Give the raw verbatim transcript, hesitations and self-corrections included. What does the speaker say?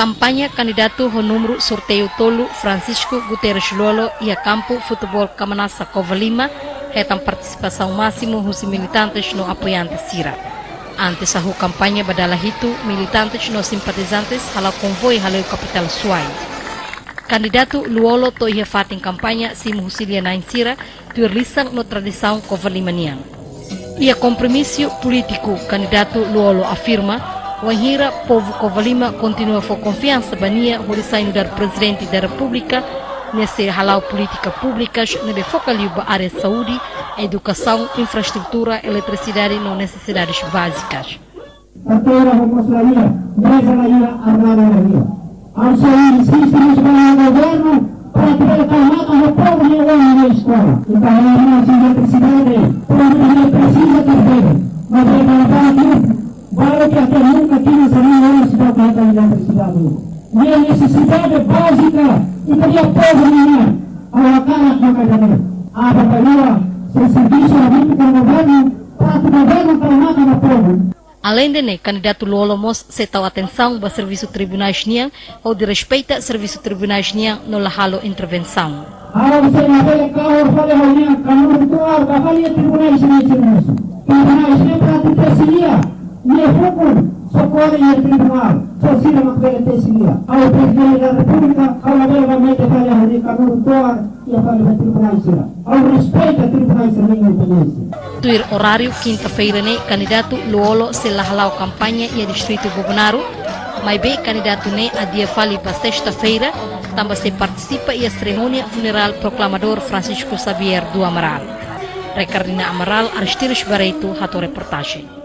Kampaña kandidatu ho númeru sorteiu tolu Francisco Guterres Lú-Olo iha kampu futeból Kamanasa Covalima hetan partisipasaun másimu husi militantes no apoiante sira. Antes hahú kampaña ba dala hitu, militantes no simpatizantes hala'o konvoi hale'u kapitál Suai. Kandidatu Lú-Olo to'o iha fatin kampaña simu husi lia-na'in sira, tuir lisan no tradisaun Covalima nian. Iha kompromisu polítiku, kandidatu Lú-Olo afirma, wainhira povu Covalima kontinua fó konfiansa ba nia hodi sai nu'udar Prezidente da Repúblika, nia sei hala'o polítika públikas ne'ebé foka liu ba área saúde, edukasaun, infraestrutura, eletrisidade no nesesidades bázikas. Karteira ho mós la iha, meza la iha, armáriu la iha. Ha'u sei insiste mós ba governu para atu bele tau matan ho povu nia oan iha eskola. Entaun, la iha mós eletrisidade, povu nia presiza karteira. Maibé para barak, barak ke até nunka tina sira-nia oan seidauk hetan eletrisidade. Ne'e nesesidade bázika, ita-nia povu nian. Ha'u hakarak maka ida-ne'e. Aban-bainrua, sei servisu hamutuk ho governu, para atu governu tau matan ba povu. Alende ne'e, kandidatu Lú-Olo mós sei tau atensaun ba servisu tribunais nian, hodi respeita servisu tribunais nian no la halo intervensaun. Ha'u sei labele kahur fali ha'u-nia kanuru to'ar ba fali iha tribunais nia servisu. Tribunais ne'e para atu tesi lia, nia hukum só kole iha tribunál, só sira mak bele tesi lia. Ha'u Prezidente da Repúblika, ha'u labele ba mete fali ha'u-nia kanuru to'ar iha fali ba tribunais sira. Ha'u respeita tribunais sira-nia independénsia. Tuir oráriu kinta-feira ne'e, kandidatu Lú-Olo sei la hala'o kampaña iha distritu Bobonaro, maibé kandidatu ne'e adia fali ba sesta-feira, tanba sei partisipa iha serimónia funerál proklamadór Francisco Xavier do Amaral. Ricardina Amaral, Aristides Barreto, hato'o reportajen.